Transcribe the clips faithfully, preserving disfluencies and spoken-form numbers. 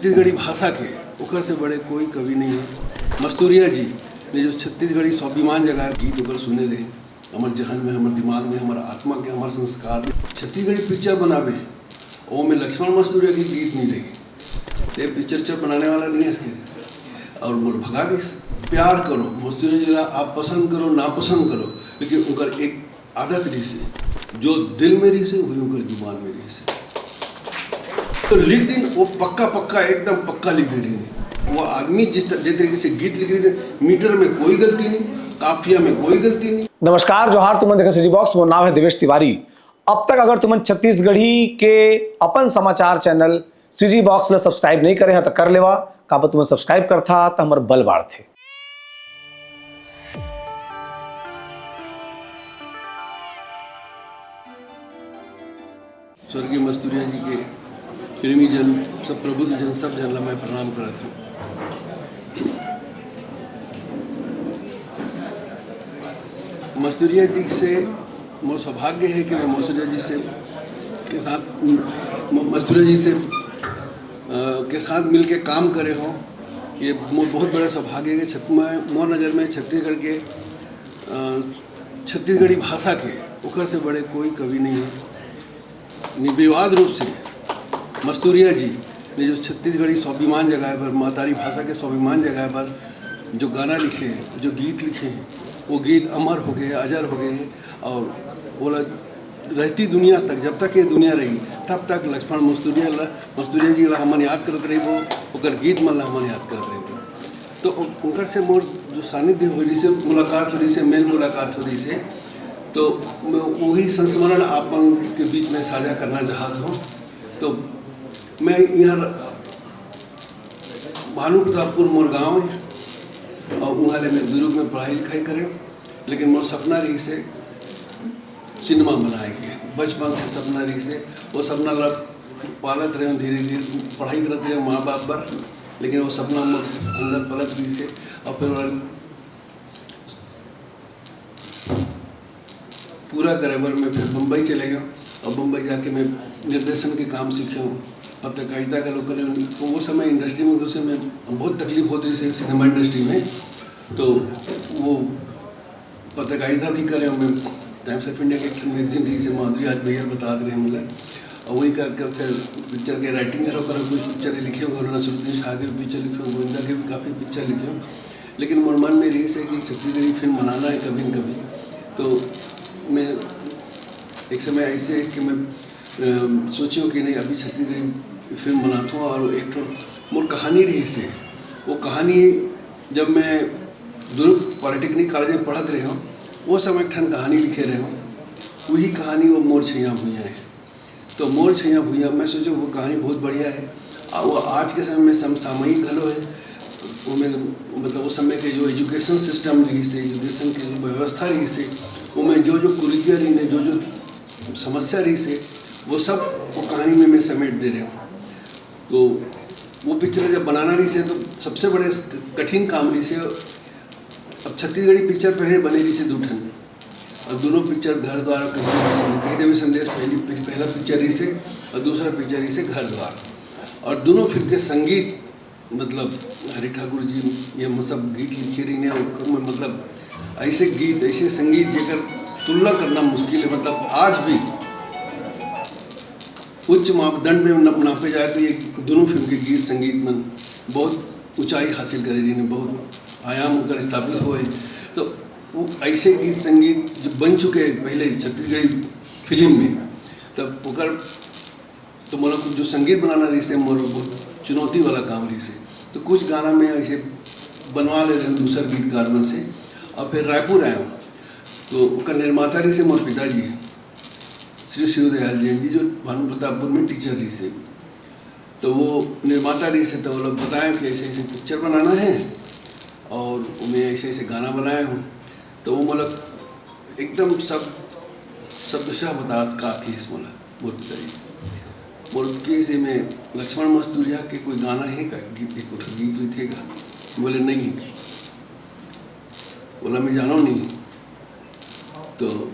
छत्तीसगढ़ी भाषा के, ओकर से बड़े कोई कवि नहीं है। मस्तुरिया जी ने जो छत्तीसगढ़ी स्वाभिमान जगाए, गीत ओकर सुने रहे, हमर जहन में, हमर दिमाग में, हमर आत्मा के, हमर संस्कार में। छत्तीसगढ़ी पिक्चर बनाबे, ओमे लक्ष्मण मस्तुरिया के गीत नहीं रही, ते पिक्चर चर बनाने वाला नहीं है इसके। और मोर भगा दिस। प्यार करो मस्तुरिया जी ला, आप पसंद करो, नापसंद करो, लेकिन उनकर एक आदत रही से, जो दिल में रही से, वही उनकर जुबान में रही से। तो लिख दिन वो पक्का पक्का, एकदम पक्का लिख दे रही है। वो आदमी जिस तर-, जिस तरीके से गीत लिख रहे थे, मीटर में कोई गलती नहीं, काफिया में कोई गलती नहीं। नमस्कार, जोहार, तुमन देखत CG Box, मोर नाम है देवेश तिवारी। अब तक अगर तुमन छत्तीसगढ़ी के अपन समाचार चैनल CG Box ला सब्सक्राइब नहीं करे हा, तो कर लेवा। काबर तुमन सब्सक्राइब करथा, तो हमर बल बाढ़थे। स्वर्गीय मस्तुरिया जी के प्रेमी जन, सब प्रबुद्ध जन, सब जन ला मैं प्रणाम करत हूँ। मस्तुरिया जी से मोर सौभाग्य है कि मैं मस्तुरिया जी से के साथ, म-, मस्तुरिया जी से, अ, के साथ मिलके काम करे हों। ये मोर बहुत बड़ा सौभाग्य है कि छत-, मैं, मोर नज़र में छत्तीसगढ़ के, अ, छत्तीसगढ़ी भाषा के, ओकर से बड़े कोई कवि नहीं है। निर्विवाद रूप से मस्तुरिया जी ने जो छत्तीसगढ़ी स्वाभिमान जगाए बर, महतारी भाषा के स्वाभिमान जगाए बर जो गाना लिखे हैं, जो गीत लिखे हैं, वो गीत अमर हो गए, अजर हो गए हैं। और ओला रहती दुनिया तक, जब तक ये दुनिया रही, तब तक लक्ष्मण मस्तुरिया ला, मस्तुरिया जी ला हमन याद करत रहिबो, ओकर गीत मन ला हमन याद करत रहिबो। तो उ-, उनकर से मोर जो सानिध्य हो रही से, मुलाकात हो रही से, मेल मुलाकात हो रही से, तो मैं वही संस्मरण आप मन के बीच में साझा करना चाहत हूँ। तो मैं यहाँ भानु प्रतापपुर मोर गाँव है और वहाँ ले मैं दुर्ग में पढ़ाई लिखाई करे, लेकिन मोर सपना रही से सिनेमा बनाए के। बचपन से सपना रही से, वो सपना ला पालत रहे, धीरे धीरे पढ़ाई करत रहे माँ बाप बर, लेकिन वो सपना मोर अंदर पलत रही से। और फिर वो पूरा करे बर मैं फिर बम्बई चले गया और बम्बई जाके मैं निर्देशन के काम सीखे हूँ, पत्रकारिता का लोग करे। तो वो समय इंडस्ट्री में घुसे, मैं बहुत तकलीफ होती थी सिनेमा इंडस्ट्री में, तो वो पत्रकारिता भी करे हूँ मैं। टाइम्स ऑफ इंडिया के एक मैगजीन रही से, माधुरी आज भैया बता रहे हैं, मतलब, और वही करके फिर पिक्चर के राइटिंग करो करो, कुछ पिक्चर लिखे हूँ, नसरुद्दीन शाह के पिक्चर लिखे हूँ, गोविंदा के भी काफ़ी पिक्चर लिखे हूँ। लेकिन मोर मन में रही से कि छत्तीसगढ़ी फिल्म बनाना है कभी न कभी। तो मैं एक समय ऐसे है कि मैं, अम, सोची हूँ कि नहीं, अभी छत्तीसगढ़ी फिल्म बनाता हूँ। और एक ठो मोर कहानी रही से, वो कहानी जब मैं दुर्ग पॉलिटेक्निक कॉलेज में पढ़त रहे हूँ, वो समय एक ठन कहानी लिखे रहे हूँ, वही कहानी वो मोर छैया भुइयाँ है। तो मोर छैया भुइयाँ, मैं सोचो वो कहानी बहुत बढ़िया है। आ, वो आज के समय में समसामयिक घलो है। वो में, मतलब, उस समय के जो एजुकेशन सिस्टम रही से, एजुकेशन की जो व्यवस्था रही से, वो में जो जो कुरीतियाँ रही ने, जो जो समस्या रही से, वो सब वो कहानी में मैं समेट दे रहे हूँ। तो वो पिक्चर जब बनाना रही से, तो सबसे बड़े कठिन काम रही से। अब छत्तीसगढ़ी पिक्चर पहले बने रही से दो ठन, और दोनों पिक्चर घर द्वार कहीं देवी संदेश, कहीं देवी संदेश पहली, पहला पिक्चर रही से और दूसरा पिक्चर रही से घर द्वार। और दोनों फिल्म के संगीत, मतलब, हरि ठाकुर जी ये, मतलब, गीत लिखे रही ने, और मैं, मतलब, ऐसे गीत, ऐसे संगीत जेकर तुलना करना मुश्किल है। मतलब, आज भी उच्च मापदंड में न-, नापे जाए तो ये दोनों फिल्म के गीत संगीत मन बहुत ऊंचाई हासिल करे रही ने, बहुत आयाम ओकर स्थापित हुए। तो वो ऐसे गीत संगीत जो बन चुके हैं पहले छत्तीसगढ़ी फिल्म में, तब ओकर, तो मोला कुछ जो संगीत बनाना रही से, मोर बहुत चुनौती वाला काम रही से। तो कुछ गाना मैं ऐसे बनवा ले रहे हूँ दूसर गीतकार मन से, और फिर रायपुर आया हूँ। तो ओकर निर्माता रही से मोर पिताजी, श्री शिवदयाल जैन जी, जो भानु प्रतापपुर में टीचर रही से। तो वो निर्माता रही से, तो वो लोग बताया कि ऐसे ऐसे पिक्चर बनाना है और मैं ऐसे ऐसे गाना बनाया हूँ। तो वो, मतलब, एकदम सब शब्दशः बता का केस मोला, मोर पिताजी। मोर केस में लक्ष्मण मस्तुरिया के कोई गाना है का? गीत, एक गीत, गीत है का? बोले, "नहीं।" बोला, "मैं जानो नहीं।" तो,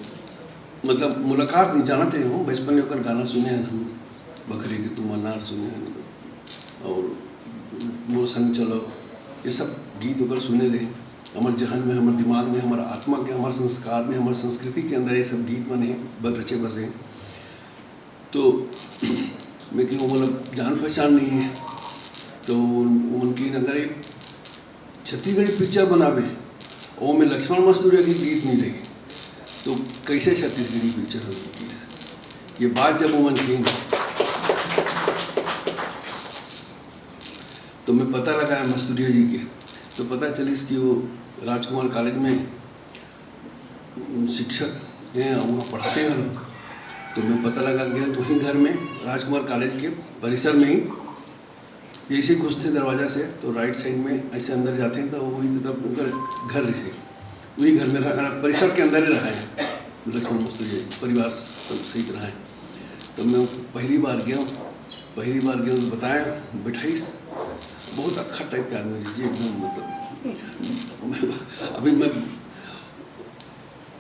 मतलब, मुलाकात नहीं, जानत रहे हूँ, बचपन में ओकर गाना सुने हैं हम, बखरी के तुम अनार सुने हैं, और मोर संग चलो, ये सब गीत ओकर सुने रहे। हमर जहन में, हमर दिमाग में, हमर आत्मा के, हमर संस्कार में, हमर संस्कृति के अंदर ये सब गीत मन हे, ब-, रचे बसे। तो मैं कहेंव, "मोला जान पहचान नहीं है।" तो उमन कहिन, "अगर एक छत्तीसगढ़ी पिक्चर बनाबे, ओमे लक्ष्मण मस्तुरिया के गीत नहीं रही, तो कैसे छत्तीसगढ़ी पिक्चर होही?" ये बात जब उमन कहिन, तो मैं पता लगाएंव मस्तुरिया जी के, तो पता चलिस कि वो राजकुमार कॉलेज में शिक्षक हैं, वहाँ पढ़ाते हैं। तो मैं पता लगा गया, तो वहीं घर में, राजकुमार कॉलेज के परिसर में ही, जैसे ही घुसथे दरवाजा से, तो राइट साइड में ऐसे अंदर जाथे, तो वही तरफ उनकर घर रहिसे, वही घर में रहा, परिसर के अंदर ही रहा है लक्ष्मण मस्तुरिया जी, परिवार सब सहित रहा है। तो मैं पहली बार गया, पहली बार गया तो बताया, बैठाइस, बहुत अच्छा टाइप का आदमी जी, एकदम, मतलब, अभी मैं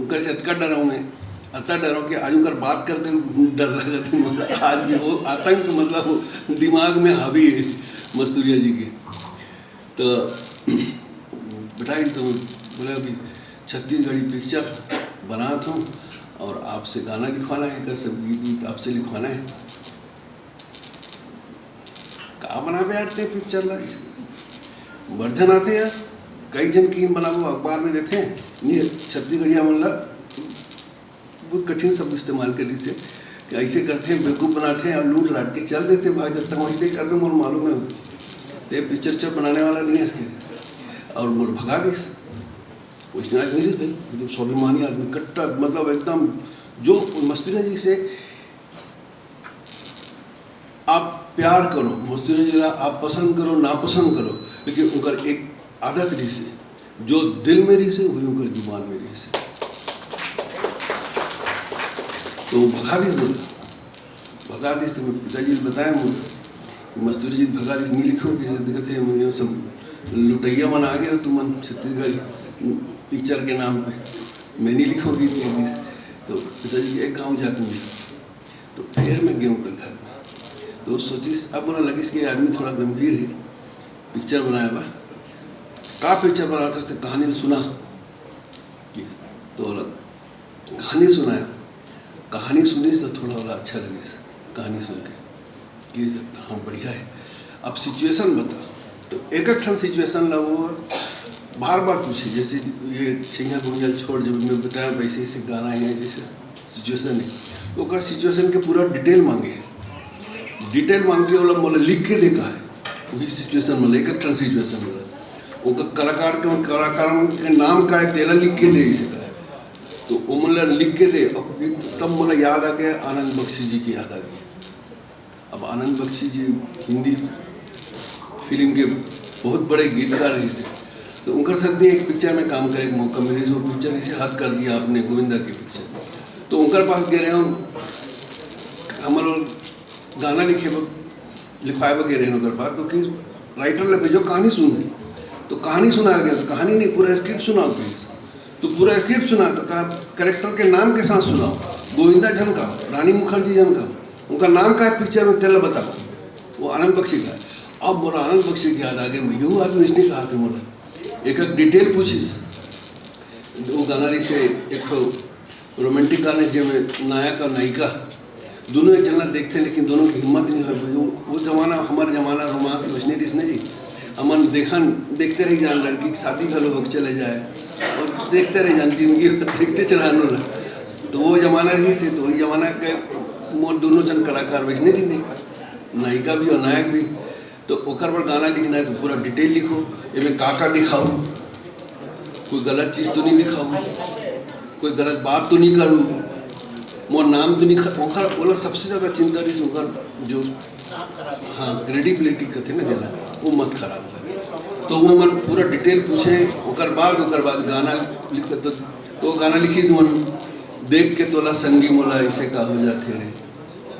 उनकर से अतका डराऊँ मैं, अतका डराऊँ कि आज उनकर बात करते डर लगत है, मतलब, आज भी वो आतंक, मतलब, वो दिमाग में हावी है मस्तुरिया जी के। तो बैठाइस तो बोला, "अभी छत्तीसगढ़ी पिक्चर बनात हूँ और आपसे गाना लिखवाना है, कर सब गीत वीत आपसे लिखवाना है।" "का बनाबे यार ते पिक्चर ला? बड़ झन आथे यार, कई झन कहिन बनाबो, अखबार में देथे, नहीं, छत्तीसगढ़िया मन ला बहुत कठिन शब्द इस्तेमाल करिस हे कि ऐसे करथे, बेवकूफ बनाथे और लूट लाट के चल देथे भाई, जब तक वैसे करबे मोर मालूम है, ते पिक्चर उच्चर बनाने वाला नहीं है इसके।" और मोर भगा दिस। वैष्णव आदमी नहीं भाई, एकदम स्वाभिमानी आदमी, कट्टर, मतलब, एकदम जो मस्तुरिया जी से आप प्यार करो, मस्तुरिया जी ला आप पसंद करो, नापसंद करो, लेकिन उनकर एक आदत रहिसे, जो दिल में रहिसे, वही उनकर जुबान में रहिसे। तो वो भगा दिस बोला, भगा दिस, तो मैं पिताजी ला बताया मोर, कि मस्तुरिया जी भगा दिस, नहीं लिखो, कि देखत हे, ये सब लुटैया मन आ गए हो तुमन छत्तीसगढ़ पिक्चर के नाम पे, मैं नहीं लिखो गीत, कह दिस। तो पिताजी के एक गाँव जाके मिला, तो फिर मैं गया उनकर घर में, तो सोचिस, अब मोला लगिस कि ये आदमी थोड़ा गंभीर है, पिक्चर बनाए बा, का पिक्चर बनात हस, तो कहानी सुना, कि तो बोला, कहानी सुनाया, कहानी सुनिस तो थोड़ा वाला अच्छा लगिस कहानी सुन के, कि हाँ, बढ़िया है। अब सिचुएशन बता, तो एक एक ठन सिचुएशन ला वो बार बार पूछे, जैसे ये छैया गुंजल छोड़, जब मैं बताया वैसे ऐसे गाना है, जैसे सिचुएशन है, तो ओकर सिचुएशन के पूरा डिटेल मांगे, डिटेल मांग के ओला मोला लिख के दे कहा है, वही सिचुएशन, मतलब एक एक ठन सिचुएशन, मतलब ओकर कलाकार के, कलाकार के नाम का है, तेला लिख के दे, इसे कहा है। तो ओमन ला लिख के दे, अब तब मोला याद आ गया, आनंद बख्शी जी की याद आ गई। अब आनंद बख्शी जी हिंदी फिल्म के बहुत बड़े गीतकार रहिसे, तो उनकर साथ भी एक पिक्चर में काम करे के मौका मिलिस। वो पिक्चर इसे हद कर दिया आपने, गोविंदा की पिक्चर। तो उनकर पास गए रहे हम, हमर गाना लिखे बर, लिखवाए बर गए रहे उनकर पास, तो कि राइटर ला भेजो, कहानी सुन। तो कहानी सुना गया, तो कहानी नहीं, पूरा स्क्रिप्ट सुनाओ प्लीज। तो पूरा स्क्रिप्ट सुना, तो कहा, "कैरेक्टर के नाम के साथ सुनाओ, गोविंदा झन का, रानी मुखर्जी झन का, उनका नाम का है पिक्चर में, तेला बताओ।" वो आनंद बख्शी का है। अब मोला आनंद बख्शी की याद आ गई, मैं, "यो आदमी इसने कहा थे मोला।" एक एक डिटेल पूछिस, वो गाना रहिसे एक ठो रोमांटिक गाने, जेमे नायक और नायिका दोनों एक जना देखते, लेकिन दोनों की हिम्मत नहीं होय। वो, वो जमाना, हमारे जमाना रोमांस के वैसने रहिस ना जी, हमन देखन, देखते रह जान, लड़की की शादी घलो होके चले जाए और देखते रह जान, जिंदगी भर देखते चलान ला। तो वो जमाना रहिसे, तो वही जमाना के मोर दोनों जन कलाकार वैसने रहिन, नायिका भी और नायक भी। तो ओकर बर गाना लिखना है तो पूरा डिटेल लिखो, एमे का का दिखाऊँ, कोई गलत चीज़ तो नहीं दिखाऊँ, कोई गलत बात तो नहीं करूँ, मोर नाम तो नहीं ख-, ओकर, ओला सबसे ज़्यादा चिंता रहिस ओकर जो, हाँ, क्रेडिबिलिटी कथे ना, जेला वो मत खराब कर। तो वो मन पूरा डिटेल पूछे, ओकर बाद, ओकर बाद गाना लिख, तो, तो गाना लिखिस मन, "देख के तोला संगी मोला ऐसे का हो जाथे रे।"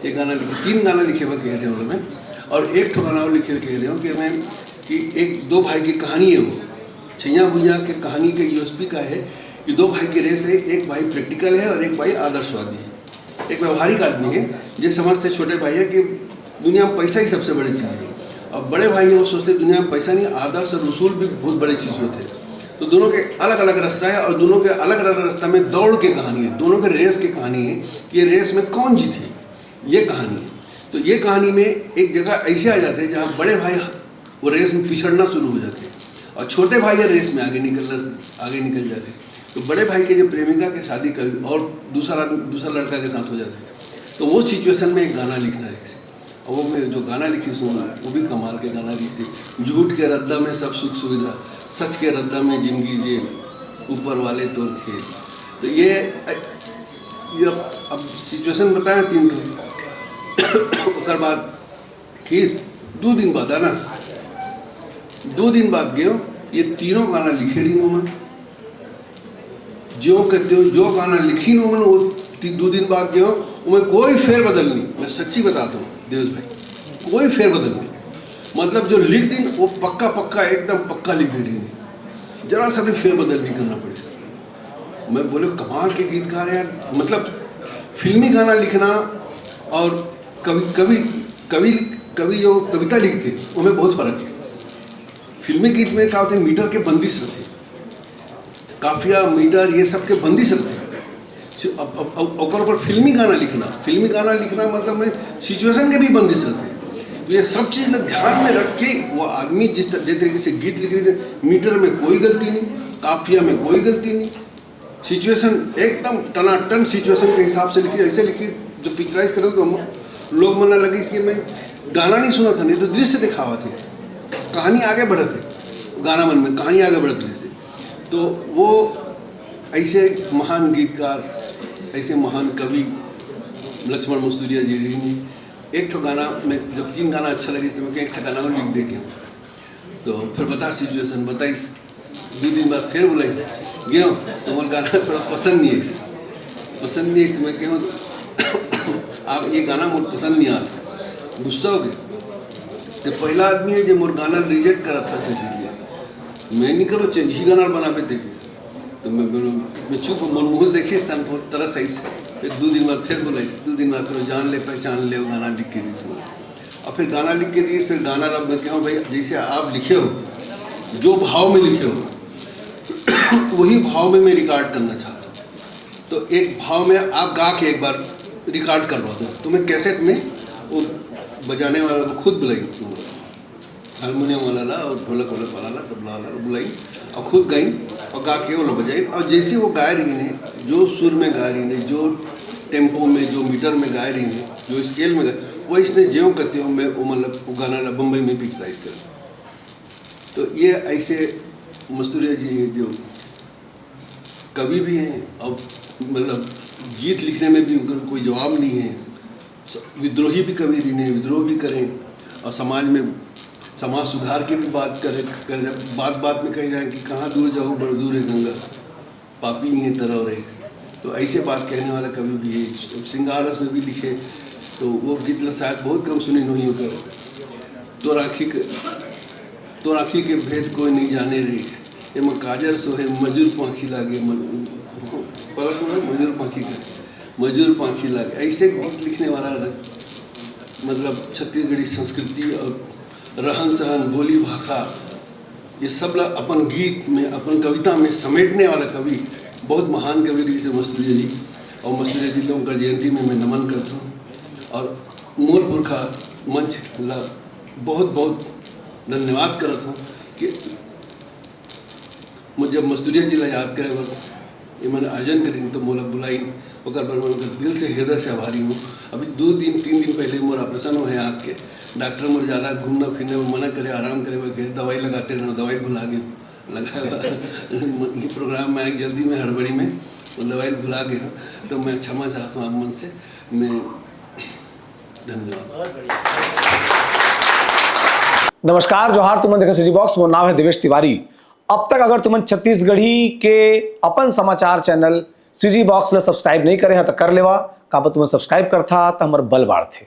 ये गाना लिखे, तीन गाना लिखे बर कह रहे हूँ मैं, और एक ठो गाना और लिखे कह रहे हूँ कि मैं, कि एक दो भाई की कहानी है वो। छैया भुइया के कहानी के यूएसपी का है कि दो भाई की रेस है, एक भाई प्रैक्टिकल है और एक भाई आदर्शवादी है, एक व्यवहारिक आदमी है, जो समझते छोटे भाई है कि दुनिया में पैसा ही सबसे बड़ी चीज़ है। अब बड़े भाई हे, वो सोचते दुनिया में पैसा नहीं, आदर्श और उसूल भी बहुत बड़ी चीज़ होते हैं। तो दोनों के अलग अलग रास्ता है और दोनों के अलग अलग रास्ता में दौड़ के कहानी है, दोनों के रेस की कहानी है कि ये रेस में कौन जीते, ये कहानी है। तो ये कहानी में एक जगह ऐसे आ जाते हैं जहाँ बड़े भाई वो रेस में पिछड़ना शुरू हो जाते हैं और छोटे भाई ये रेस में आगे निकलना आगे निकल जाते हैं। तो बड़े भाई के जो प्रेमिका के शादी कभी और दूसरा दूसरा लड़का के साथ हो जाते हैं, तो वो सिचुएशन में एक गाना लिखना रेस है। और वो मैं जो गाना लिखी उसमें वो भी कमाल के गाना लिखी, झूठ के रद्दा में सब सुख सुविधा, सच के रद्दा में जिंदगी जेल, ऊपर वाले तोर खेल। तो ये ये अब सिचुएशन बताया तीन ठो। ओकर बाद खीस दो दिन बाद आना, दो दिन बाद गयो, ये तीनों गाना लिखे रही मैं। जो कहते हो, जो गाना लिखी नो मन, वो ती-, दो दिन बाद गयो, उमें कोई फेर बदल नहीं। मैं सच्ची बताता हूँ देवेश भाई, कोई फेर बदल नहीं। मतलब जो लिख दी न, वो पक्का पक्का, एकदम पक्का लिख दे रही है, जरा सा भी फेर बदल नहीं करना पड़ेगा। मैं बोले, कमाल के गीतकार यार, मतलब फिल्मी गाना लिखना और कवि कवि कवि कवि जो कविता लिखते, उनमें बहुत फर्क है। फिल्मी गीत में क्या होते हैं, मीटर के बंदिश रहते हैं, काफिया, मीटर, ये सब के बंदिश रहते हैं। सि-, अब, अब, अब ओकर ऊपर फिल्मी गाना लिखना, फिल्मी गाना लिखना मतलब में सिचुएशन के भी बंदिश रहते हैं। तो ये सब चीज ला ध्यान में रख के वो आदमी जिस तर-, जिस तरीके से गीत लिख रहे थे, मीटर में कोई गलती नहीं, काफिया में कोई गलती नहीं, सिचुएशन एकदम टनाटन सिचुएशन के हिसाब से लिखी, ऐसे लिखी जो पिक्चराइज करो तो हम लोग मन लगे इसके में गाना नहीं सुना था, नहीं तो दृश्य दिखावा थे, कहानी आगे बढ़त है, गाना मन में कहानी आगे बढ़त है। तो वो ऐसे महान गीतकार, ऐसे महान कवि लक्ष्मण मस्तुरिया जी रही। एक ठो गाना में जब तीन गाना अच्छा लगे तो मैं कहा, एक ठो गाना और लिख दे के। तो फिर बता सिचुएशन बताइस, दो दिन बाद फिर बुलाइस, गयो तो मोर गाना थोड़ा पसंद नहीं आइस, पसंद नहीं आइस तो मैं कहूँ, आप ये गाना मोर पसंद नहीं आता, गुस्सा हो गया। तो पहला आदमी है जो मोर गाना रिजेक्ट करा था, सोच लिया मैं नहीं करो चेंज ही गाना बनाबे देखे। तो मैं बोलो, मैं चुप, मन मुहल देखिस तन बहुत तरस आइस। फिर दो दिन बाद फिर बुलाइस, दो दिन बाद फिर जान ले पहचान ले वो गाना लिख के दी। और फिर गाना लिख के दी, फिर गाना ला मैं कहूँ, भाई जैसे आप लिखे हो, जो भाव में लिखे हो वही भाव में मैं रिकॉर्ड करना चाहता हूँ। तो एक भाव में आप गा के एक बार रिकॉर्ड करवा दो, तो मैं कैसेट में वो बजाने वाला को खुद बुलाई, हारमोनियम वाला ला और ढोलक वोलक वाला ला, तबला वाला ला बुलाई और खुद गाई और गा के वो लोग बजाई। और जैसे वो गा रही ने, जो सुर में गा रही ने, जो टेम्पो में, जो मीटर में गा रही ने, जो स्केल में गा, वो इसने ज्यों करते हो मैं वो मतलब वो गाना ला बम्बई में पिक्चराइज कर। तो ये ऐसे मस्तूरिया जी हैं जो कवि भी हैं और मतलब गीत लिखने में भी उनका कोई जवाब नहीं है। स-, विद्रोही भी कवि रही ने, विद्रोह भी करें और समाज में समाज सुधार की भी बात करें, करें। बात बात में कही जाए कि कहाँ दूर जाओ बड़ दूर है गंगा, पापी ही है तरह रे। तो ऐसे बात कहने वाला कवि भी है। श्रृंगार रस में भी लिखे तो वो गीत ला शायद बहुत कम सुने नहीं होकर। तो राखी के, तो राखी के भेद कोई नहीं जाने रे, एमा काजर सोहे मजूर पाखी लागे, म-, पलक में मजूर पाखी का, मजूर पाखी लागे। ऐसे गीत लिखने वाला र-, मतलब छत्तीसगढ़ी संस्कृति और रहन सहन, बोली भाखा, ये सब ला अपन गीत में, अपन कविता में समेटने वाला कवि, बहुत महान कवि रहिसे मस्तूरिया जी। और मस्तूरिया जी लोगों का जयंती में मैं नमन करता हूँ और मोर पुरखा मंच ला बहुत बहुत धन्यवाद करत हूँ कि मुझे जब मस्तूरिया जी ला याद करे बर ये मन आयोजन करिन तो मोला बुलाइन, ओकर बर मैं उनकर दिल से, हृदय से आभारी हूँ। अभी दो दिन, तीन दिन पहले मोर ऑपरेशन हुए आँख के, डॉक्टर मोर ज़्यादा घूमना फिरने में मना करे, आराम करे बर कहे, दवाई लगाते रहना, दवाई भुला गए, लगा ये प्रोग्राम में आए जल्दी में, हड़बड़ी में, वो दवाई भुला गए हूँ। तो मैं क्षमा चाहता हूँ आप मन से। मैं धन्यवाद। नमस्कार, जोहार, तुमन देखत CG Box, मोर नाम है देवेश तिवारी। अब तक अगर तुमन छत्तीसगढ़ी के अपन समाचार चैनल CG Box ला सब्सक्राइब नहीं करे हा, तो कर लेवा। काबर तुमन सब्सक्राइब करथा, तो हमर बल बाढ़थे।